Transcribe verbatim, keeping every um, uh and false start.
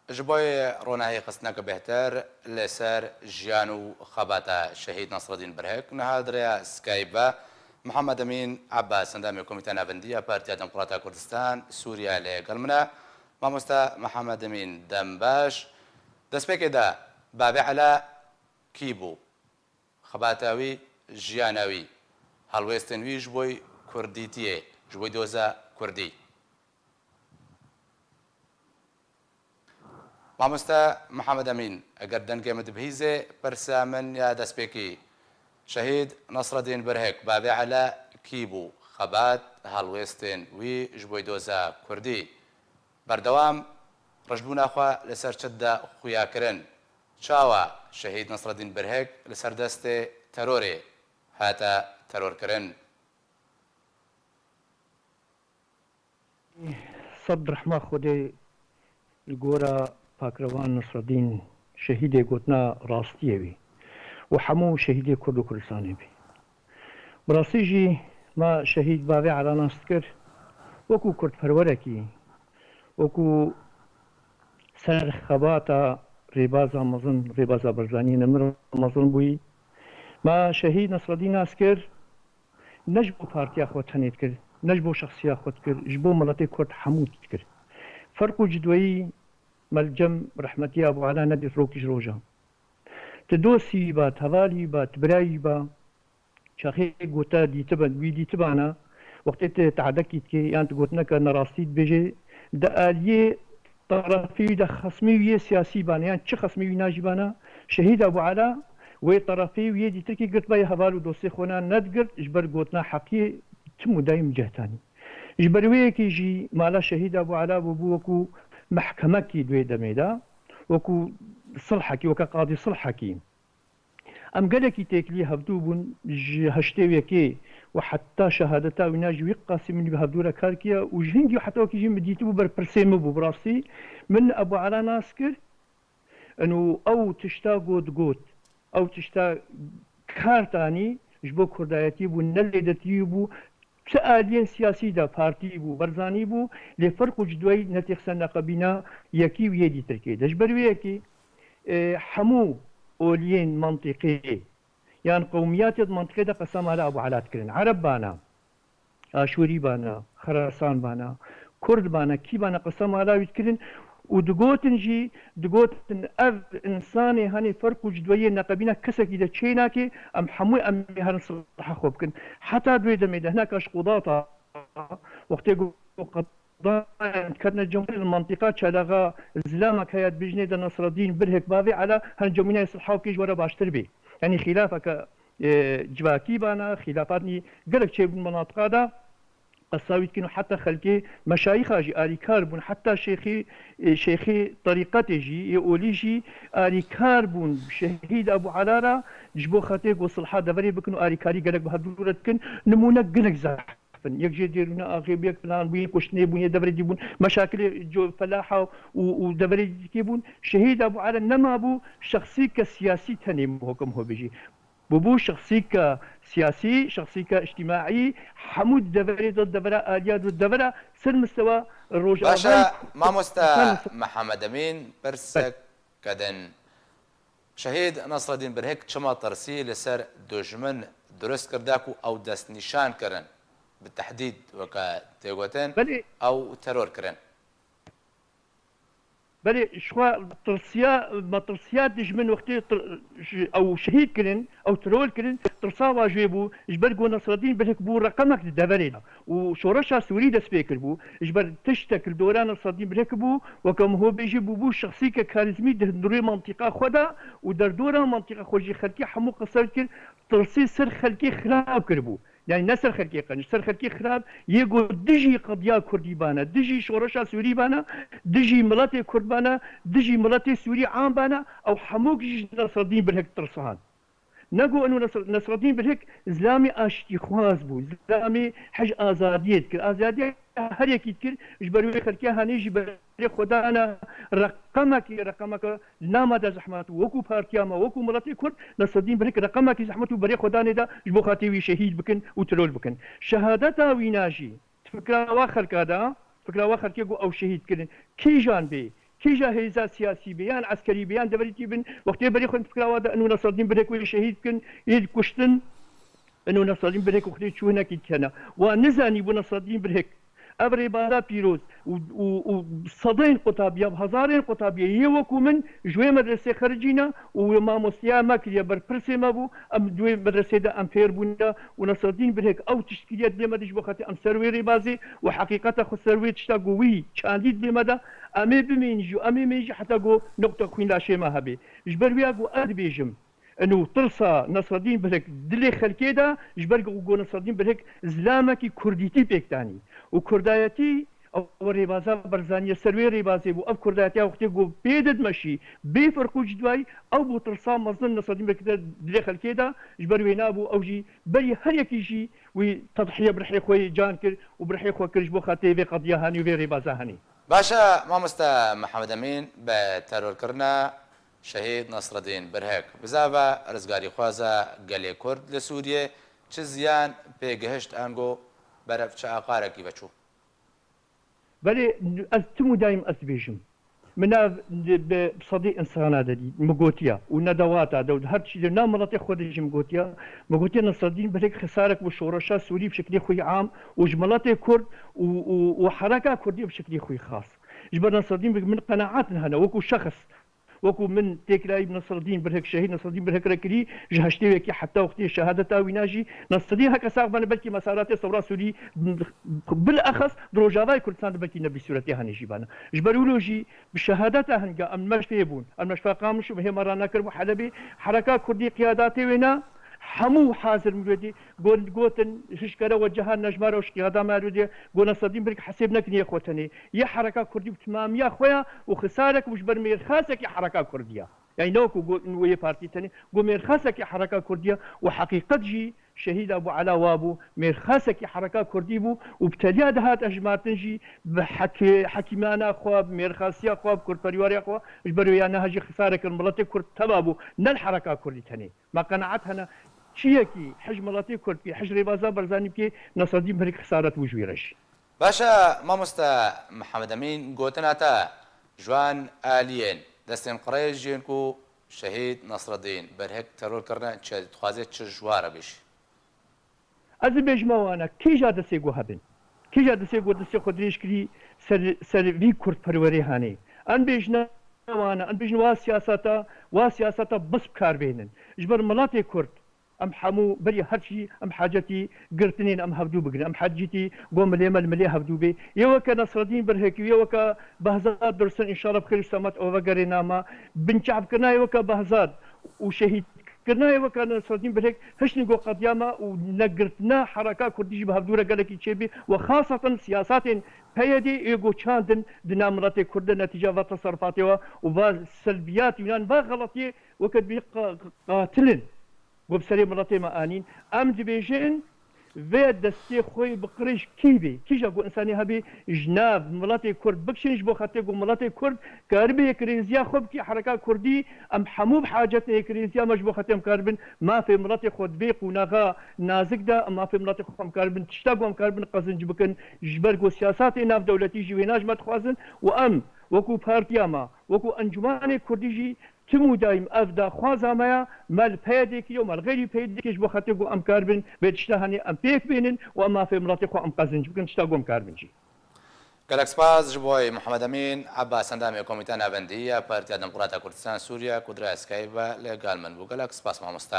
Ji bo ronahî xistineke bêhtir li ser jiyan û xebata Şehîd Nasreddîn Birhik, niha di rêya Skype ve Mihemed Emîn Ebbas, endamê Komîteya Navendî ya Partiya Demokrata Kurdistan Sûriye, li gel min e. Mamoste Mihemed Emîn, dem baş. Destpêkê de Bavê Ela kî bû? Xebata wî, jiyana wî, helwêstên wî ji bo kurdîtiyê, ji bo doza kurdî. Mamoste Mihemed Emîn, eger dengê min dibihîzê, pirsa min ya destpêkî, Şehîd Nasreddîn Birhik, Bavê Ela kî bû? Xebat, helwêstên wî ji bo doza kurdî. Berdewam rijbûna xwe li ser çi de xuya kirin? Çawa Şehîd Nasreddîn Birhik li ser destê terorê hate terorkirin? Sed rehma Xwedê li gora Pakrevan Nasreddîn, şehîdê gotina rastiyê bî û hemû şehîdê Kurd û Kurdistanê bî. Bi rastî jî me şehîd Bavê Ela nas dikir wekû kurdperwerekî, wekû ser xebata rêbaza mezin, rêbaza Barzanî nemir mezin bûyî. Me şehîd Nasreddîn nas kir, ne ji bo partiya xwe tenê dikir, ne ji bo şexsiya xwe dikir, ji bo miletê Kurd hemû dikir. Ferq û cidweyî me li cem rehmetî Ebû Ela nedît rokî ji rojan. Ti dostî ba, ti hevalî ba, ti birayî ba, çaxê ku te dîtibe, wî dîtibana, wextê ti tehdekî dikê yan ti gotineke nerastî dibêjê, di aliyê terefê wî de xesmê wî yê siyasî bane yan çi xesmê wî najîbana, şehîd Ebû Ela wê terefê wî yê dîtirkî girtbe yê heval û dostê xwe na nedigirt, ji ber gotina heqiyê tim û dayîm cih danî. Ji ber wê yekê jî mala şehîd Ebû Ela bûbû wekû mehkemekî di wê demê de, wekû silhekî, weke qadî silhekî. Em gelekî têkilî hevdû bûn, ji heştê û yekê û heta şehadeta wîna jî wî qasî min bi hevdû re kar kiya û ji hingî heta wekî jî min dîtibû berpirsê min bû. Bi rastî min Ebû Ela nas kir, û ew tişta got got, ew tişta kar tanî ji bo kurdayetî bû, ne lêdetiyî bû, çi aliyên siyasî de partî bû, Barzanî bû, lê ferq û cidweyî netêxse neqebîna yekî û yê dîtirkê de. Ji ber wê yekê, e, hemû oliyên mantîqê yan qewmiyatê di mantîqê de qesema li Ebû Ela dikirin. Ereb bana, Aşûrî bana, Xerasan bana, Kurd bana, kî bana qesema li wî dikirin û digotin jî, digotin ev însanê hanê ferq û cidweyê neqebîna kesekî de çênake, em hemû em ê herin silha xwe bikin. Heta di wê demê de hineka ji qudata wextê ku qedayên ketine cem li mantîqa çelaxa zilamek heye dibêjinê de Nasreddîn Birhik Bavê Ela hin cemînayê silha bikê ji we re baştir bê. Yanî xîlafeke, e, civakî bana, xîlafatnî gelek çêbûn menatiqa de, qesa wî dikin û heta xelkê meşayîxa jî alîkar bûn, heta şêxê, e, şêxê terîqetê jî, yê olî jî alîkar bûn şehîd Ebû Ela re, ji bo xatirê ku silha deverê bikin û alîkarî gelek bi hevdû re dikin, nimûne gelek zehf in. Yek jê dêrûne axê bû, yek filan bû, yek kuştinê bûn, yê deverê dî bûn, meşakilê co felaha û, û deverê dî dikê bûn. Şehîd Ebû Ela nema bû şexsîke siyasî tenê muhkim ho bijî. Bûbû şexsîka siyasî, şexsîka îctîmaî, hemû di deverê de, devera aliya de, devera ser mistewa Rojavayê. Baş e, mamoste Mihemed Emîn, pirsek kedin. Şehîd Nasreddîn Birhik çima tirsî li ser dujmin dirust kir da ku ew destnîşan kirin, bi tehdîd weke tê gotin, ew teror kirin? Belê, ji xwe tirsiya, me tirsiya dijmin wextê tir-, ji, ew şehîd kirin, ew teror kirin, tirsa wa ji wê bû, ji ber ku Nasreddîn Birhik bû reqemek di deverê de. Û şoreşa Sûrî dest pê kiribû. Ji ber tiştek li dora Nasreddîn Birhik bû, weke min ho bêjî bûbû şexsîke karîzmî di hundirê mantîqa xwe de û derdora mantîqa xwe jî xelkê hemû qise dikir, tirsî ser xelkê xirab kiribû. Yanî ne ser xelkê qenc, ser xelkê xirab, yê ku dijî qediya Kurdî bane, dijî şoreşa Sûrî bane, dijî miletê Kurd bane, dijî miletê Sûrî am bane, ew hemûk jî ji Nesreddîn Birhik tirsan. Ne ku eno Nesr-, Nesreddîn Birhik zilamê aştîxwaz bû, zilamê hij azadiyê dikir. Azadiya her yekî dikir, ji ber wê xelkê hanê jî berê xwe dane reqemekê, reqemeke Li nama de zehmet û wekû partiya me, wekû miletê Kurd, Nesreddîn Birhik reqemekî zehmet û berê xwe danê de ji bo xatirê wî şehîd bikin û tirol bikin. Şehadeta wîna jî, fikra wa xelka de, fikra wa xelkê ku ew şehîd kirin, kîjan bê, Kîja hêza siyasî be, yan eskerî be, yan deverî tî bin, wextê berê xwe fikra wa de, eno Nasreddîn Birhek wê şehîd bikin, yê kuştin, eno Nasreddîn Birhek wextê çû hinekî dikene. Wa nizanî bû Nasreddîn Birhek. Ev rêbaza pîroz û, û, û sedên qutabiya, bi hezarên qutabiya yê wekû min ji wê medresê xericîne û wê mamosteya me kiriye, berpirsê me bû, em di wê medresê de em fêr bûne û Nasreddîn Birhek ew tişt kiriye dilê me de ji bo xatir em ser wê rêbazê û heqîqeta xwe ser wê tişta ku wî çandî dilê me de, em ê bimîn jî, em ê mîn jî heta ku nuqta xwîn laşê me hebe. Ji ber wê ya ku ez dibêjim, eno tirsa Nasreddîn Birhek dilê xelkê de, ji ber ku Nasreddîn Birhek zilamekî kurdîtî pêk danî. Û kurdayetî ew rêbaza Barzanî ye, ser wê rêbazê bû. Ev kurdayetiya wextê ku pê didimeşî, bê ferq û cidwayî, ew bû tirsa mezin Nasreddîn Birhek de dilê xelkê de, ji ber wê nabû ew jî berî her yekî jî wî tedhiye bi rihê xwe yê can kir û bi rihê xwe kir ji bo xatirê vê qediya hanî û vê rêbaza hanî. Baş e, mamoste Mihemed Emîn, bi terorkirina şehîd Nasreddîn Birhek, bizava rizgarîxwaza gelê Kurd li Sûriyê çi ziyan pê gihişt ango berev çi aqarekî veçû? Belê, ez tim û daîm ez dibêjim. Min ev bi sedê insana de dît, min gotiya û nedewata de û di her tiştî de nav miletê xwe de jî min gotiya. Min gotiya Nasreddîn Birhek xisarek bû şoreşa Sûrî bi şeklê xwe yî am û ji miletê Kurd û, û, û hereka Kurdî bi şeklê xwe yî xas. Ji ber Nasreddîn Birhek min qenaetin hene wekû şexs. Wekû min têkilahî bi Nasreddîn Birhek, şehîd Nasreddîn Birhek re kirî, ji heştê yekî heta wextê şehadeta wîna jî, Nasreddîn heke sax bene, belkî mesaratê sewra Sûrî bilexes di Rojavayê Kurdistan de belkî ne vî sûretê hanê jî bane. Ji ber wilo jî bi şehadeta hinga em meşfê bûn, em meşfa Qamişlo hê me ranekiribû Helebê, hereka Kurdî qiyadatê wê ne, hemû hazir min wê dî, got, gotin, hişkere we ceha nejmara û şikiyada me wê dî, got Nasreddîn Birhek hesêb nekiniye xwe tenê. Yê hereka Kurdî bi timamiya xwe ya û xisarek bû ji ber mêrxasekî hereka Kurdî ya. Yani ne wekû got wê yê partî tenê, got mêrxasekî hereka Kurdî ya û heqîqet jî şehîd Ebû Ela wa bû, mêrxasekî hereka Kurdî bû û bi teliya dihat hejmartin jî bi hekê-, hekîmana xwe, bi mêrxasiya xwe, bi kurdperweriya xwe, ji ber wê ya niha jî xisarek li miletê Kurd teva bû, ne li hereka Kurdî tenê. Me qenaet hene, çiyekî hij miletê Kurd bikê, hij rêbaza Barzanî bikê, Nasreddîn Birhek xisaret bû ji wî re jî. Baş e, mamoste Mihemed Emîn, gotina te ji wan aliyên destên qirêj yên ku şehîd Nasreddîn Birhek teror kirine, çi dixwaze, çi ji wan re bêjî? Ez dibêjime wana, kîja destê ku hebin, kîja destê ku destê xwe dirêj kirî ser, ser vî kurdperwerê hanê. Em bêjine wana, em bêjin wa siyaseta, wa siyaseta bes bi kar bênin. Ji ber miletê Kurd, em hemû berî her çî em hacetî girtinên em hevdû bigirin. Em hacetî go milê me li milê hevdû bê. Yê weke Nasreddîn Birhekî, yê weke Behzad Dursun, înşallah bi xêr û selamet ew vegerê nama. Binçavkirina yê weke Behzad û şehîdkirina yê weke Nasreddîn Birhek hiştin go qediya me û negirtina hereka Kurdî jî bi hevdû re gelekî çêbî û xaseten siyasatên P Y D'ê yê go çandin di nav miletê Kurd de netîca va teserrufatê wa û va selbiyat, yunan va xeletiyê weke dibî qa-, qatilin. Ku bi serê miletê me anîn. Em dibêjin, vê destê xwe bi qirêj kî bê? Kîja ku însanî hebê ji nav miletê Kurd bikişên ji bo xetê ku miletê Kurd karibe yekirêziya xwe bikî hereka Kurdî, em hemû bi hacet yekirêziya me ji bo xetê em karibin mafê miletê xwe di vê qonaxa nazik de, em mafê miletê xwe em karibin tişta ku em karibin qezinc bikin, ji ber ku siyasatê navdewletî jî wêna ji me dixwazin û em wekû partiya me, wekû Encûmanê Kurdî jî Tim û daîm ev daxwaza me ya, me li P Y D'ê kiriye û me li xeyrî P Y D'ê kiriye ji bo xetê ku em karibin vê tişta hanê em pêk bênin û em mafê miletê xwe em qezinc bikin, tişta ku em karibin jî. Gelek spas ji bo wê Mihemed Emîn Ebas, endamê Komîteya Navendî ya Partiya Demokrata Kurdistan Sûriye ku di rêya Skype ve li gel min bû. Gelek spas mamoste.